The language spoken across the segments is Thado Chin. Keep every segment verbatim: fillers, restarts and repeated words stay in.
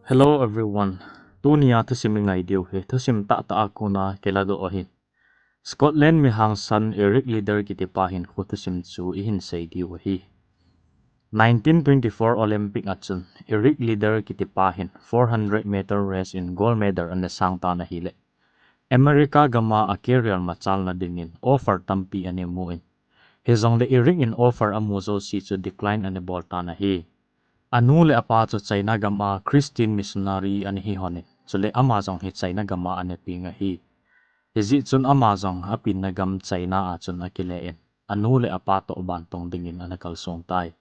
Hello everyone. Tunia thusim i ngai diu hi thusim tahtah a kona kiladoh ahi. Scotland mi hangsan Eric Liddell kitipa hinkho thusim chu i hin sei diu ahi. Nineteen twenty-four Olympic a chun Eric Liddell kitipa hin four hundred meter race in gold medal ana sang tan ahile, America gama a career machalna dingin offer tampi ana mu in, hijongle Eric in offer amu jouse chu decline ana bol tan ahi. Anu le apa chu China gam a Christian missionary ana hi hon in, chule ama jong hi China gam a ana peng ahi. Hijeh chun ama jong apengna gam China a chun akile in, anu le apa toh bantong dingin ana kalsong tai.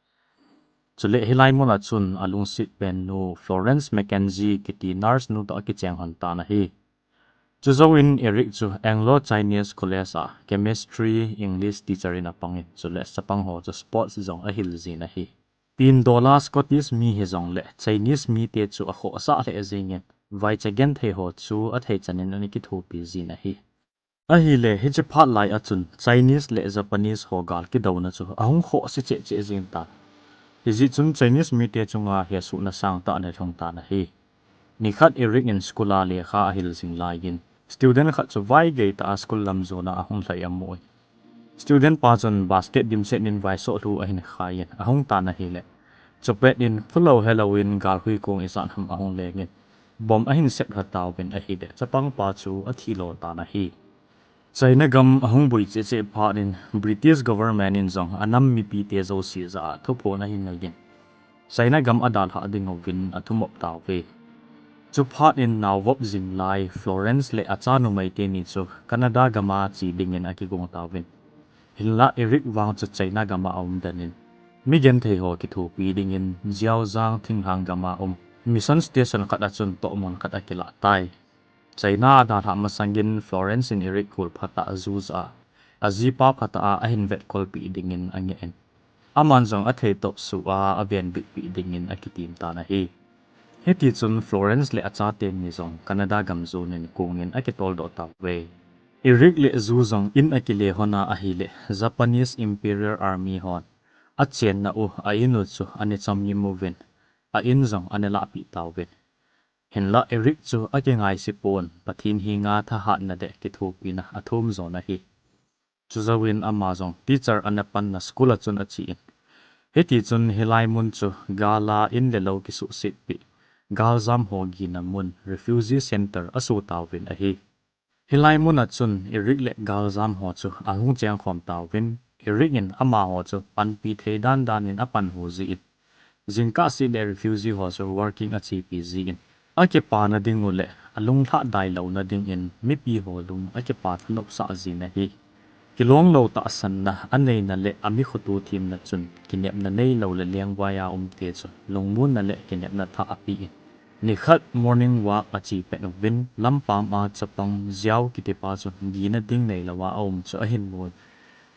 Chule hilai mun a chun alungset pen nu Florence Mackenzie kiti nurse nu toh akicheng hon tan ahi. Chujouvin Eric chu Anglo Chinese College a chemistry, English teacher in apang in, chule chapang ho chu sports jong ahil jin ahi. Tin dola Scottish mi hijongle Chinese mite chu akhohsah lheh jingin, vaicha genthei ho chu athei chanin ana kithopi jin ahi. Ahile hiche phat lai a chun Chinese le Japanese ho gal kidouna chu ahung khohse cheh cheh jing tan. Hijeh chun Chinese mite chunga hesohna sangtah ana lhung tan ahi. Nikhat Eric in school a lekha ahil jing laiyin, student khat chu vaigei tah a school lam jona ahung lhai amu in, student pa chun basket dimset in vaisoh lhu ahin khai in ahung tan ahile, chupet in phulou helouvin galhui kong ijat ham ahung lengin, bomb ahin sep lha tauvin ahile, chapang pa chu athi lo tan ahi. China gam ahung boi cheh cheh phat in British government in jong anam mipite jouse jah a thuphon ahin nei in, China gam adalhah ding uvin athumop tauve. Chuphat in naovop jing lai Florence le acha numei teni chu Canada gam a che dingin akigong tauvin, hinla Eric vang chu China gam a aum den in, mi genthei ho kithopi dingin Ziaojang thinglhang gam a um mission station khat a chun tohmun khat akilah tai. China adalhah masangin Florence in Eric kul phatah a ju jah a, ajipa phatah a ahin vetkolpeh dingin angeh in, aman jong athei toh suh a avenbitpeh dingin akitem tan ahi. Hitichun Florence le achate ni jong Canada gam jonin kongin akitoldoh tauve. Eric le aju jong in akile hon a ahile, Japanese Imperial Army hon achenna u, a in u chu ana chamngim uvin, a in jong ana lahpeh tauvin, hinla Eric chu akingaise pon, Pathen henga thahatna le kithopina athum jon ahi. Chujouvin ama jong teacher ana panna school a chun ache in, hitichun hilai mun chu gal a in le lou kisuhsetpeh, galjam ho gina mun, refugee center aso tauvin ahi. Hilai mun a chun Eric le galjam ho chu ahung chengkhom tauvin, Eric in amaho chu panpi thei dandan in apanhu jin, jingkah seh le refugee ho chu working achepi jin, akipana ding u le alunglhadai louna dingin mipi ho lung akipa thanopsah jin ahi. Kilonglou tahsanna aneina le amikhoto themna chun kinepna neilou le lengvai a umte chu lungmonna le kinepna thah apen, nikhat morning walk ache pet uvin, lampam a chapang Ziao kitipa chu gina ding neilou a aum chu ahin mun,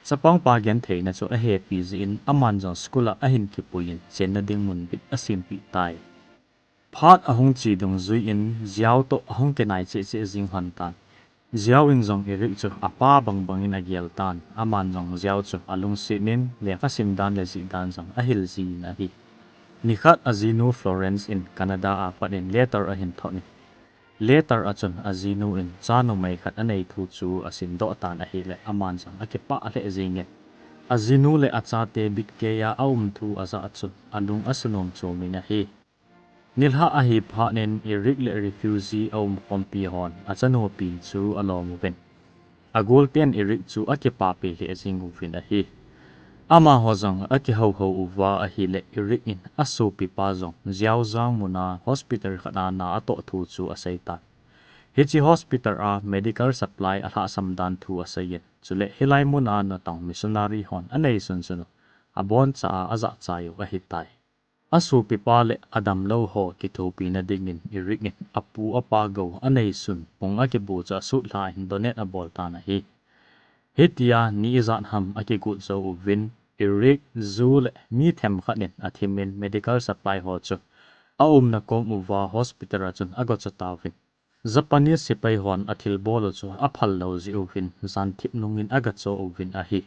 chapangpa gentheina chu ahepi jin, aman jong school a ahin kipuiyin chenna ding mun bit asempeh tai. Phat ahung che dungjuiyin Ziao toh ahung kinai cheh cheh jing lhon tan. Ziao in jong Eric chu apa bangbangin agel tan, aman jong Ziao chu alungsetin lekhasim dan le jih dan jong ahil jin ahi. Nikhat ajinu Florence in Canada a pat in letter ahin thot in, letter a chun ajinu in cha numei khat anei thu chu asimdoh tan ahile, aman jong akipah lheh jengin, ajinu le achate bitkeiya aum thu ajah a chun alung asunom chomin ahi. Nilhah ahi phat in Eric le refugee aumkhompi hon achanupi chu alom uvin, agolten Eric chu akipahpi lheh jing uvin ahi. Amaho jong akihouhou uva ahile, Eric in asopipa jong Ziaojang muna hospital khat a na atoh thu chu aseitan. Hiche hospital a medical supply alhahsam dan thu aseiyin, chule hilai muna natong missionary hon anei sunsun u, aboncha a ajahchai u ahitai. Asopipa le adamlou ho kithopina dingin Eric in apu apa gou aneisun pung akibu chu asutlha in donate abol tan ahi. Hitia ni ijat ham akigot jou uvin, Eric, Ju le mi themkhat in athimin medical supply ho chu aumna kom uva hospital a chun agocha tauvin, Japanese sepai hon athilbol u chu aphallou jeh uvin, janthip nungin agacho uvin ahi.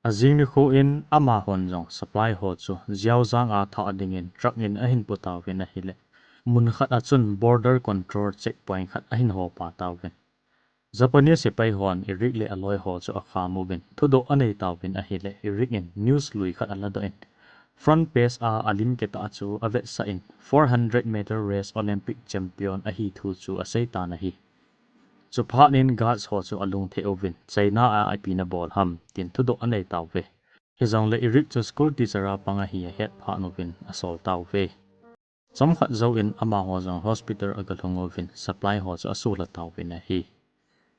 Ajing nikho in amahon jong supply ho chu Ziaojang a thah dingin truck in ahin putauvin ahile, Mun khat a chun border control checkpoint khat ahin ho pa tauvin. Japanese sepai hon Eric le aloi ho chu akham uvin, thudoh anei tauvin ahile, Eric in news lui khat aladoh in, front page a alim kitah chu avetsah in, four hundred meter race Olympic champion ahi thu chu asei tan ahi. Chuphat in guards ho chu alungthim uvin, China a ipi nabol ham, tin thudoh anei tauve. Hijongle Eric chu school teacher a pang ahi ahet phat uvin asol tauve. Chomkhat jouvin amaho jong hospital agalhung uvin, supply ho chu asulha tauvin ahi.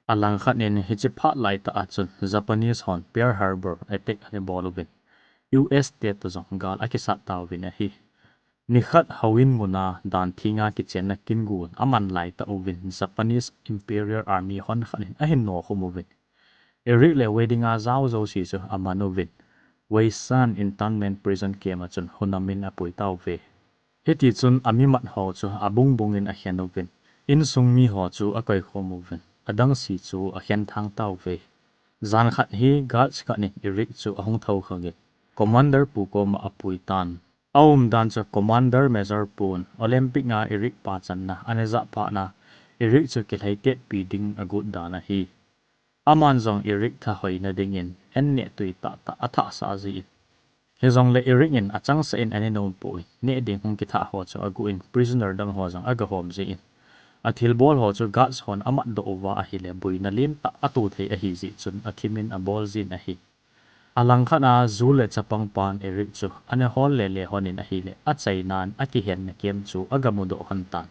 Alangkhat in hiche phat laitah a chun Japanese hon Pearl Harbor attack anabol uvin, U S te toh jong gal akisat tauvin ahi. Nikhat houin muna dan thenga kichenna kin gun aman laitah uvin Japanese Imperial Army hon khat in ahin nokhum uvin, Eric le wedding a jao jouse chu aman uvin, Weisan Internment Prison Camp a chun hunamin apui tauve. Hitichun amimat ho chu abungbung in akhen uvin, insung mi ho chu akoikhom uvin, adangse chu akhen thang tauve. Jan khat hi guards khat in Eric chu ahung thoukhangin, Commander pu koma apui tan. Aumdan chu Commander Major pun Olympic a Eric pachanna anajah phat na, Eric chu kilheitetpi ding agot dan ahi. Aman jong Eric thahoina dingin an neh tui tahtah athahsah jin. Hijongle Eric in achangseh in anenom poi, neh ding hung kithah ho chu aguh in prisoner dang ho jong agahom jin. Athilbol ho chu guards hon amatdoh uva ahile boina limtah ato thei ahi jeh chun athimin abol jin ahi. Alangkhat a Ju le chapang pan Eric chu anahol lele hon in ahile, achainan akihenna camp chu agamudoh hon tan.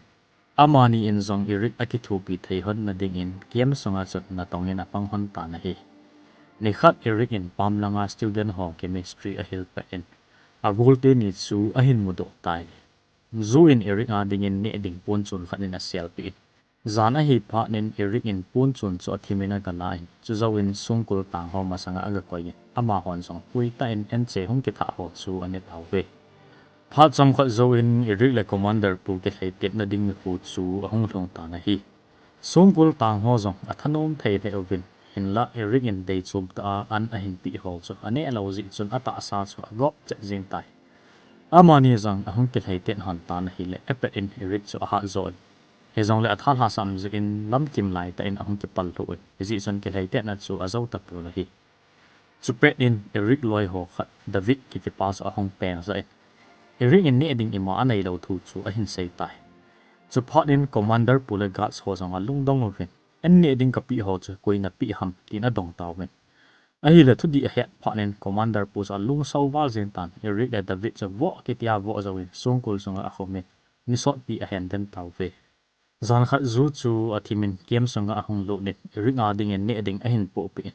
Amani in jong Eric akithopi thei hon na dingin camp sunga chun natong in apang hon tan ahi. Nikhat Eric in pamlanga student ho chemistry ahil peh in, agolte ni chu ahin mudoh tai. Ju in Eric a dingin neh ding ponchun khat in aselpeh in, jan ahi phat in Eric in ponchun chu athimin agalah in, chujouvin songkul tang ho masanga agakoi in, amahon jong puitah in anche hung kithah ho chu ane tauve. Phat chomkhat jouvin Eric le Commander pu kilheitetna ding nikho chu ahung lhung tan ahi. Songkul tang ho jong athanom thei lheh uvin, hinlah Eric in deichom tah a an ahin peh ho chu aneh lou jeh chun atahsa chu agop chet jeng tai. Amani jong ahung kilheitet hon tan ahile, apet in Eric chu ahat jo in, hijongle atha lhasam jeh in lamkim laitah in ahung kipal lhuh in, hijeh chun kilheitetna chu ajou tapon ahi. Chupet in Eric loi ho khat David kitipa chu ahung peng jeh in, Eric in neh ding ima aneilou thu chu ahin sei tai. Chuphat in Commander pu le guards ho jong alungdong uvin, an neh ding kapeh ho chu koi napeh ham, tin adong tauvin. Ahile thudih ahet phat in Commander pu chu alungso val jeng tan, Eric le David chu voh kitia voh jouvin songkul sunga akhumin, nisotpi ahen den tauve. Jan khat Ju chu athimin camp sunga ahung lut in, Eric a dingin neh ding ahin pohpeh in,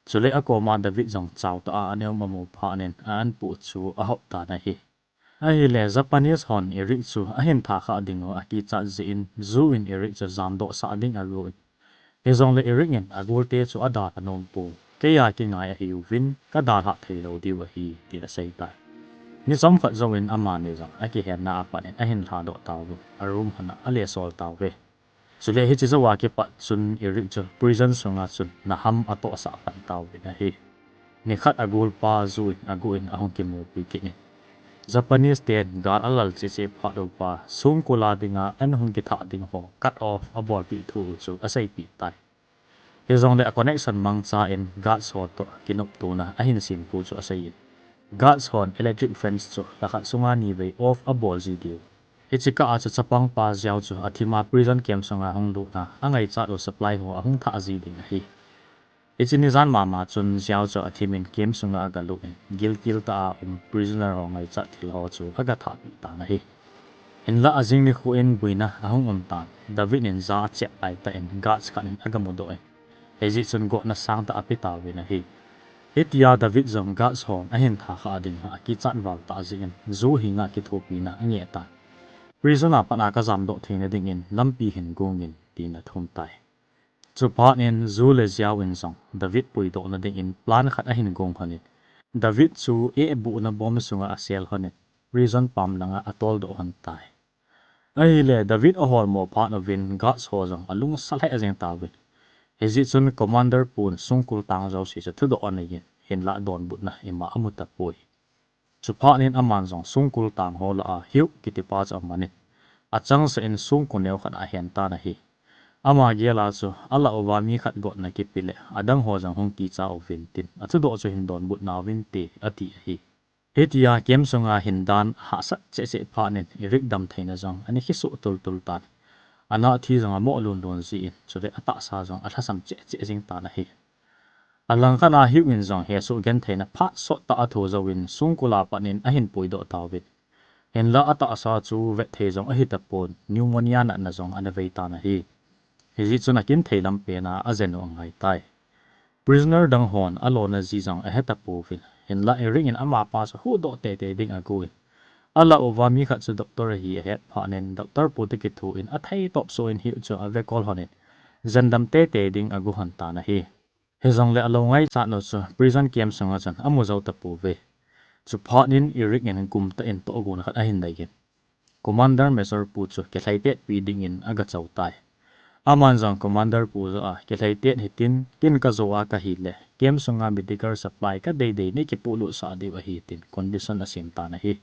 chule akoma David jong chautah a aneum amu phat in a-an poh chu ahop tan ahi. Ahile Japanese hon Eric chu ahin tha khah dingu akichat jeh in Ju in Eric chu jamdoh sah ding agon, hijongle Eric in agolte chu adalha nom pon, keiya kingai ahiuvin kadalhah theilou diu ahi, tin asei tai. Ni chomkhat jouvin amani jong akihenna a pat in ahin lhadoh tauvin, a room hon a alesol tauve. Chule hiche jouva kipat chun Eric chu prison sunga chun naham atohsah pan tauvin ahi. Nikhat agolpa Ju in aguh in ahung kimupi kit in, Japanese ten gal alal cheh cheh phat uva, songkul a dinga an hung kithah ding ho cut off abolpeh thu chu aseipeh tai. Hijongle a connection mangcha in guards ho toh kinoptona ahin sem thu chu asei in, guards hon electric fence chu lhakhat sunga nivei off abol ji diu, hiche kah a chu chapangpa Jiao chu athima prison camp sunga hung lutna angaichat u supply ho ahung thah ji ding ahi. Hiche nijan mama chun Jiao chu athimin camp sunga agalut in, gilkel tah a um prisoner ho ngaichat thil ho chu agathahpeh tan ahi. Hinlah ajing nikho in boina ahung um tan, David in ja achep laitah in guards khat in agamudoh in, hijeh chun gotna sangtah ape tauvin ahi. Hitia David jong guards hon ahin tha khah dinga akichat val tah jeh in Ju henga kithopina angeh tan. Prison a pat a kajamdoh theina dingin lampi hin gong in, tin athum tai. Chuphat in Ju le Jiao in jong David puidohna dingin plan khat ahin gong lhon in, David chu ehbuhna bom sunga asel lhon in, prison pam langa atoldoh lhon tai. Ahile David aholmo phat uvin guards ho jong alungsa lheh jeng tauvin, hijeh chun commander pun songkul tang jouse chu thudoh anei in, hinlah donbutna ima amu tapoi. Chuphat in aman jong songkul tang ho lah a Hugh kitipa chu amanin, achangseh in songkul neo khat a ahen tan ahi. Ama gel a chu alah uva mi khat gotna kipe le adang ho jong hung kicha uvin tin, athudoh chu hin donbut nauvinte ati ahi. Hitia camp sunga hin dan ahahsat cheh cheh phat in Eric damtheina jong ana kisuh tul tul tan. Ana thi jong amo lun lun jin, chule atahsa jong alhasam cheh cheh jing tan ahi. Alangkhat a Hugh in jong hesoh gentheina phat sottah a athoh jouvin songkul a pat in ahin puidoh tauvin. Hinlah atahsa chu vetthei jong ahi tapon, pneumonia natna jong ana vei tan ahi. Hijeh chun akinthei lam pen a ajen u angai tai. Prisoner dang hon alona ji jong ahe tapouvin. Hinlah Eric in amapa chu huhdoh teitei ding agon. Alah uva mi khat chu doctor ahi ahet phat in doctor pu toh kithoin athei topsoh in Hugh chu avekol lhon in jendam teitei ding ago lhon tan ahi. Hijongle alou ngaichat nu chu prison camp sunga chun amu jou tapouve. Chuphat in Eric in gumtah in tohgon khat ahin nei in. Commander Major pu chu kilhaitetpi dingin aga chou tai. Aman jong Commander pu joh a, kilhaitet hitin, kin kajo a kahile, camp sunga medical supply kadeidei nei kipohlut sah diu ahi tin condition asem tan ahi.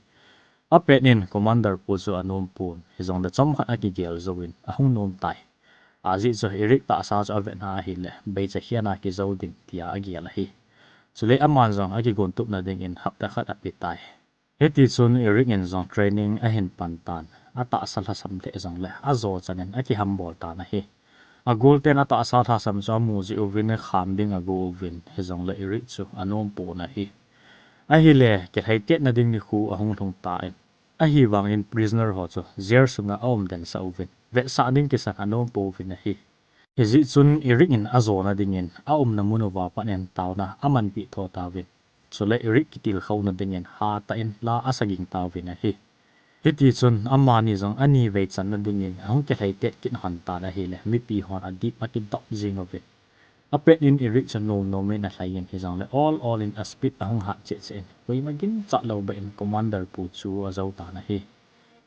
Apet in Commander pu chu anom pon, hijongle chomkhat akigel jouvin ahung nom tai. Ajeh chu Eric tahsa chu avet na ahile, beicha khen a kijou ding tia agel ahi. Chule aman jong akigon tupna dingin hapta khat ape tai. Hitichun Eric in jong training ahin pan tan, atahsa lhasam lheh jongle ajo chan in akihambol tan ahi. Agol ten atahsa lhasam chu amu jeh uvin kham ding ago uvin, hijongle Eric chu anom pon ahi. Ahile, kilhaitetna ding nikho ahung lhung tan, ahivangin prisoner ho chu jail sunga aum den sah uvin, vetsah ding kisan anom pouvin ahi. Hijeh chun Eric in ajona dingin aumna mun uva pat in taona amanpeh tho tauvin. Chule Eric kitilkhouna dingin hatah in la asaging tauvin ahi. Hitichun amani jong anivei channa dingin ahung kilhaitet kit lhon tan ahile, mipi hon adip akidop jing uvin. Apet in Eric chu nom nom in alhai in hijongle ol ol in aspeed ahung hat cheh cheh in, koima ginchat lou beh in Commander pu chu ajou tan ahi.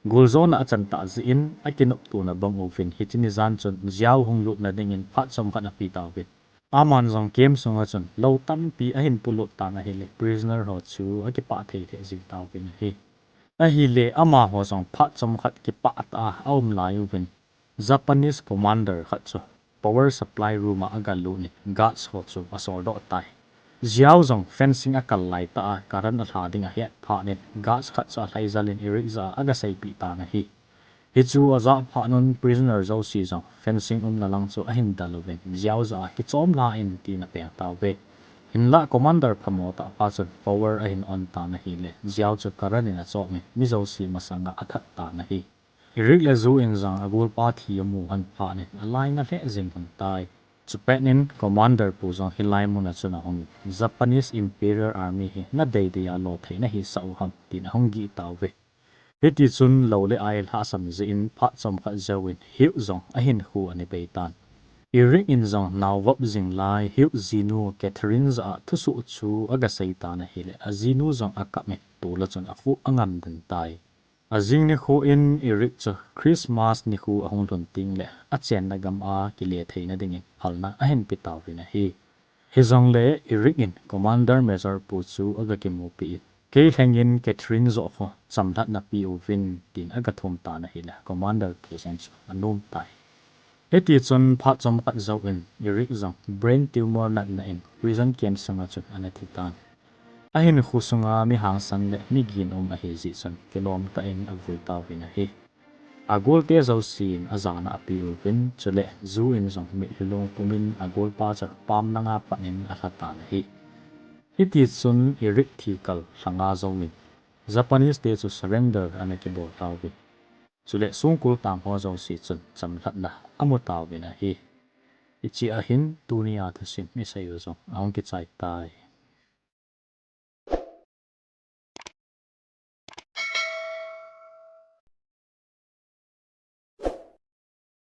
Goljona achan tah jeh in akinoptona bang uvin hiche ni jan chun jail hung lutna dingin phat chomkhat ape tauvin. Aman jong camp sunga chun lou tampi ahin polut tan ahile, prisoner ho chu akipah thei lheh jing tauvin ahi. Ahile amaho jong phat chomkhat kipah tah a aum lai uvin, Japanese commander khat chu power supply room a aga lut in guards ho chu asoldoh tai. Jail jong fencing akal lai tah a current alha ding ahet phat in guards khat chu alhaijal in Eric jah a aga seipeh tan ahi. Hichu ajah phat un prisoner jouse jong fencing umna lang chu ahin del uvin jail jah a kichom lha in tin apeng tauve. Hinlah commander phamo tah pa chun power ahin on tan ahile, jail chu current in achom in mi jouse masanga athat tan ahi. Eric le Zu in jong agolpa thi amu lhon phat in alainat lheh jing lhon tai. Chupet in commander pu jong hilai mun a chun ahung in, Japanese Imperial Army hi nadei dei a lolhing nahisah u ham tin ahung gih tauve. Hitichun lou le ai lhasam jeh in phat chomkhat jouvin Hugh jong ahinkho ana bei tan. Eric in jong naovop jing lai Hugh jinu Catherine jah a thusoh chu aga sei tan ahile, ajinu jong akap in tol a chun akhuh angam den tai. Ajing nikho in Eric chu Christmas nikho ahung lhun tengle achenna gam a kile theina dingin phalna ahin pe tauvin ahi. Hijongle Eric in Commander Major pu chu aga kimupi in, kei lhengin Catherine joh khu chamlhatna peuvin tin aga thum tan ahile, Commander pu jong chu anom tai. Hitichun phat chomkhat jouvin Eric jong brain tumor natna in prison camp sunga chun ana thi tan. Ahinkho sunga mi hangsan le mi ginom ahi jeh chun kilom tah in avui tauvin ahi. Agolte jousen ajana apeuvin, chule Zu in jong mitlhi lungpum in agolpa chu pam langa pat in alha tan ahi. Hitichun Eric thi kal lhanga jouvin Japanese te chu surrender ana kibol tauvin. Chule songkul tang ho jouse chun chamlhatna amu tauvin ahi. Hiche a hin tunia thusim isei u jong ahung kichai tai.